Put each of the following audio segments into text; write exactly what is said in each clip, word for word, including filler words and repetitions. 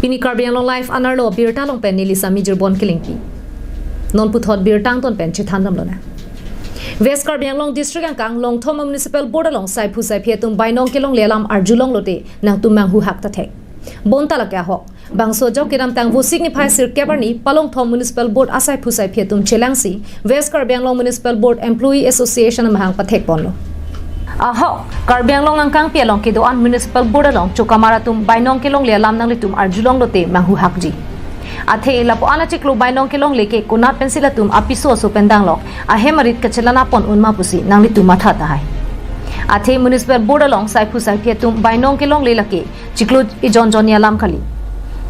Pini Karbi Anglong Live anerlo birta along pen neli Sami Jirbon Kilingpi. Non puthot birta angton pen chethan damlonang. West Karbi Anglong District angkang Longthom Municipal Board along saiphu saiphi atum bainong kelongle alam arjulonglote nangtum manghuhak ta thek. Bonta lake ahok. Bangso ajok kedamtang Vosik niphai sirkep arni Palongthom Municipal Board asaiphu saiphi atum chelangsi West Karbi Anglong Municipal Board Employee Association amahang pathekponlo. Ahok, Karbi Anglong angkangpi along kedo-an Municipal Board along chokamar atum bainong kelongle alam nanglitum arjulonglote manghuhakji. Athe lapu-an achiklo bainong kelongle ke konat pensi latum apiso aso pen danglok ahem arit kachelanapon unma pusi nanglitum matha tahai. Athe Municipal Board along saiphu saiphi atum bainong kelongle lake chiklo ejon jonji alam kali.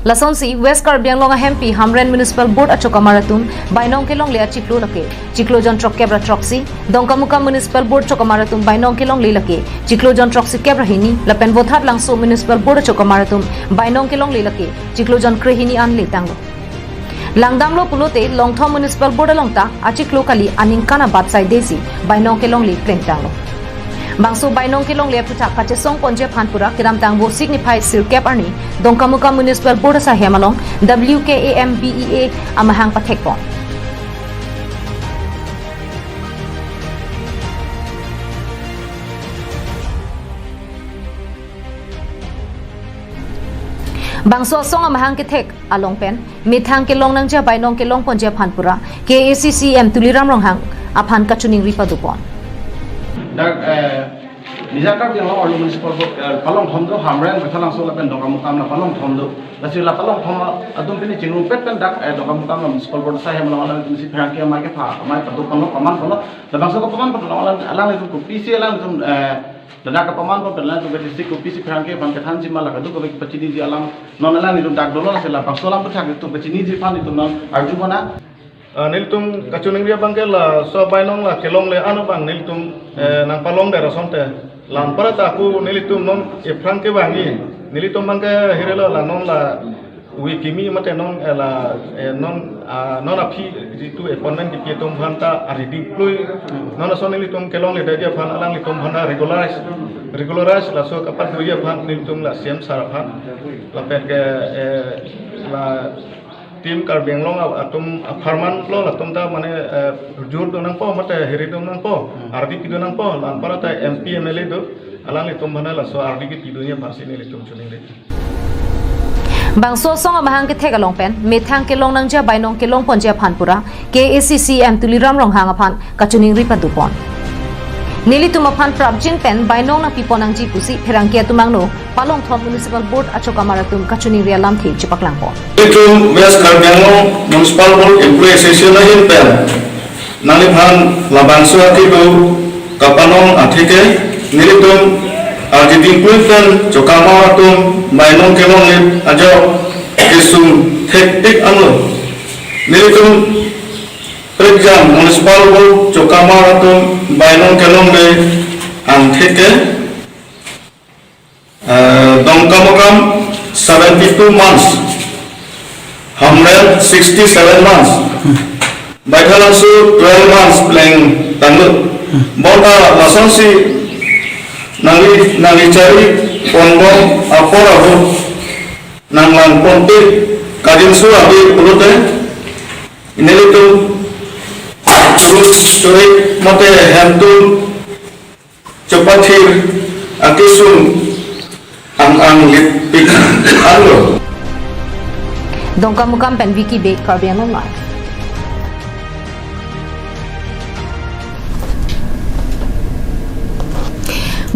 Lasonsi West Karbi Anglong ahempi Hamren Municipal Board achokamar atum bainong kelongle achiklo lake chiklo jon throkkep ra throksi, Dongkamukam Municipal Board chokamar atum bainong kelongle lake chiklo jon throksikep ra hini, lapen Vothatlangso Municipal Board achokamar atum bainong kelongle lake chiklo jon krehini an letanglo. Langdamlo pulote Longthom Municipal Board along ta achiklo kali aningkan abat saidesi bainong kelongle plengtanglo. Bangso bainong kelongle aphuthak kachesongponji aphan pura kedamtang Vosik niphai sirkep arni Dongkamukam Municipal Board asahem along W K A M B E A amahang pathekpon. Bangso asong amahang kethek along pen methang kelong nangji abainong kelongponji aphan pura K A A C C M Tuliram Ronghang aphan kachiningri padopon. Dak, eh, Nija Karbi Anglong arlo Municipal Board, eh, Palongthom do, Hamren, Vothatlangso lapen Dongkamukam la Palongthom do. Lasi la Palongthom atum pini chingrumpet pen dak, eh, Dongkamukam la Municipal Board asahem along alangtum si pherangke amei kepha, amei padopon lo, pamanpon lo. Labangso kepamanpon lo alang, alanglitum kopisi alanglitum, eh, ladak kepamanpon pen alanglitum kachesik kopisi pherangke aphan kethanji ma la kadokave kepachiniji alam non alanglitum dak dolo, lasi labangso alam aphuthak itum kachiniji aphan itum non arjupon nang. Ah, nelitum kachiningri abang ke laso abainong la kelongle ano abang nelitum, eh, nangpalongdet asonte. La anparta ako nelitum non ephrang kevangji. Nelitum abang ke hirelo la non la wi kimi mate non, eh, la, eh, non, ah, non aphi jitu appointment kipi atum aphan ta ari dingklui. Non ason nelitum kelongledetji aphan alanglitum aphan ta regularize, regularize laso kapatdoji aphan nelitum la C M sir aphan lapen ke, eh, la Team Karbi Anglong a-, atum apharman lo latum ta mane, eh, jur do nangpo mate hiri do nangpo, hmm, ardi pido nangpo, la anparta M P M L A do, alanglitum aphan laso ardi kipidunji aphansi nelitum chiningri. Bangso asong amahang kethek along pen methang kelong nangji abainong kelongponji aphan pura K A A C C M Tuliram Ronghang aphan kachiningri padopon. Nelitum aphan prapjin pen bainong nangpipon nangji pusi pherangke atum angno Palongthom Municipal Board achokamar atum kachiningri alamthe chepaklangpon. Nelitum West Karbi Anglong Municipal Board Employee Association ahin pen nangliphan labangso akedo kapanong atheke nelitum ardi dingklui pen chokamar atum bainong kelongle ajok kesung thektik ano. Nelitum Prekjam Municipal Board chokamar atum bainong kelongle angtheke, eh, Dongkamukam seventy-two months, Hamren sixty-seven months, Vothatlangso twelve months plengtanglo. Bonta lasonsi nangli, nangli chari ponbom apor ahut nanglangponte kajinso abi pulote nelitum churuk churik mate hemtun chepathir akesung ang ang lipik anlo. Dongkamukam pen Vicky Bey, Karbi Anglong Live.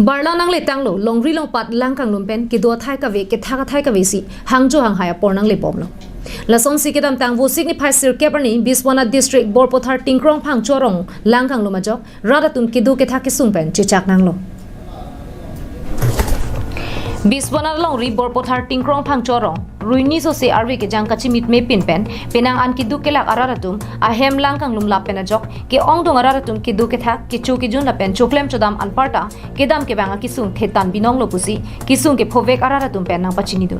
Barla nangletanglo, longri longpat lang kanglum pen kedo athai kave kethak athai kavesi hangjo hanghai apor nanglebomlo. Lasonsi kedamtang Vosik niphai sirkep arni Biswanath District Borpothar Tingkrong Phangcho arong lang kanglum ajok rat atum kedo kethak kesung pen chechak nanglo. Biswanath alongri Borpothar Tingkrong Phangcho arong ruini sose arve kejang kachimitme pin pen penang an keduk kelak arat atum ahem lang kanglum lap pen ajok ke-ongdung arat atum kedo kethak kecho kejun lapen choklem chodam anparta kedam kevang akesung thetan binonglo pusi kesung kephovek arat atum pen nangpachinidun.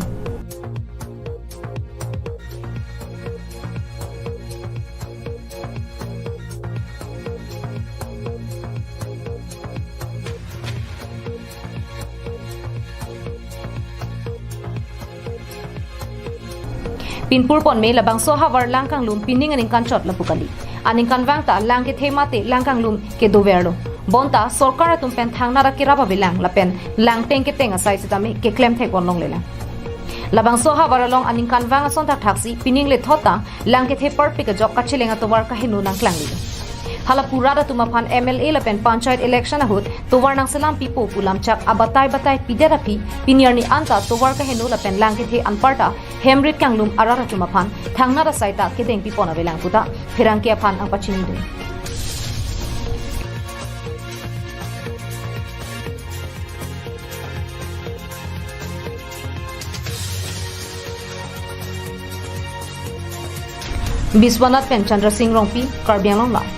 Pinpur ponme labangso ahavar lang kanglum pining aningkan chot lapu kali. Aningkanvang ta lang kethe mate lang kanglum kedoverlo. Bonta sorkar atum pen thangnat akerap avelang lapen lang teng keteng asai sitame keklem thek ponlonglelang. Labangso ahavar along aningkanvang ason thakthaksi pining lethot ta lang kethe parpik ajok kacheleng atovar kaheno nangklanglilo. Hala pu rat atum aphan M L A lapen panchayat election ahut tovar nangselam pipo pu lamchak abatai batai pidet aphi pini arni anta tovar kaheno lapen lang kethe anparta hemrit kanglum arat atum aphan thangnat asai ta kedeng pipon avelang puta pherangke aphan nangpachinidun. Biswanath pen Chandra Singh Rongpi, Karbi Anglong Live.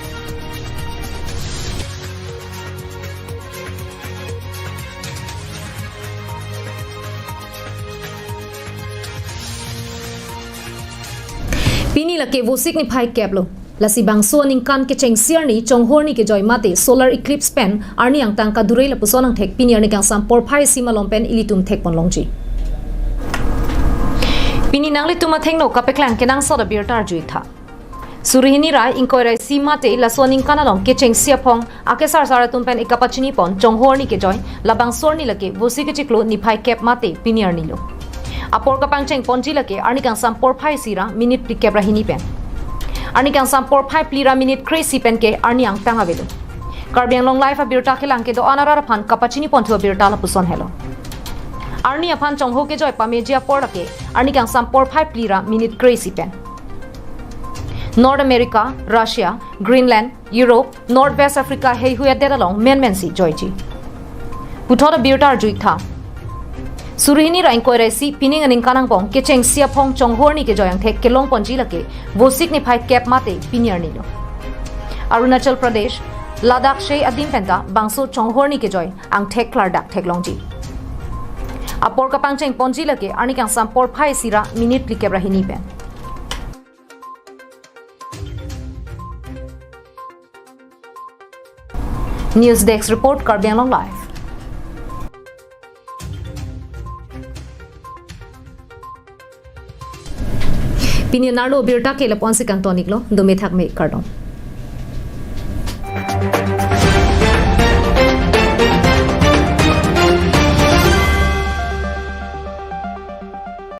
Pini lake Vosik niphai keplo. Lasi bangso aningkan kechengsi arni chonghorni kejoi mate solar eclipse pen arni angtang kadure lapuson angthek pini arni kangsam porphai isi malom pen ilitum thek ponlongji. Pini nanglitum athengno kapeklang kenangsot abirta arju-ik tha. Surihini ra ingkoi ra isi mate laso aningkan along kechengsi aphong akesarsar atum pen ikapachini pon chonghorni kejoi labangso arni lake Vosik kechiklo niphai kep mate pini arnilo. Apor kapangcheng ponji lake arni kangsam porphai isi ra minute phlikep ra hini pen. Arni kangsam porphai phli ra minute kre-isi pen ke arni angtang avelo. Karbi Anglong Live abirta kelang kedo-an arat aphan kapachini ponthu abirta lapuson helo. Arni aphan chongho kejoi pameji apor lake arni kangsam porphai phli ra minute kre-isi pen. North America, Russia, Greenland, Europe, North West Africa heihui adet along menmensi joiji. Puthot abirta arju-ik tha. Surihini ra ingkoi ra isi pining aningkan angbong kechengsi aphong chonghorni kejoi angthek kelong ponji lake Vosik niphai kep mate pini arnilo. Arunachal Pradesh, Ladakh shei adim penta bangso chonghorni kejoi angthek klardak theklongji. Apor kapangcheng ponji lake arni kangsam porphai isi ra minute phlikep ra hini pen. News Desk Report, Karbi Anglong Live. Pini arlo abirta ke lapu-ansi kangton-iklo, dome thakme, kardom.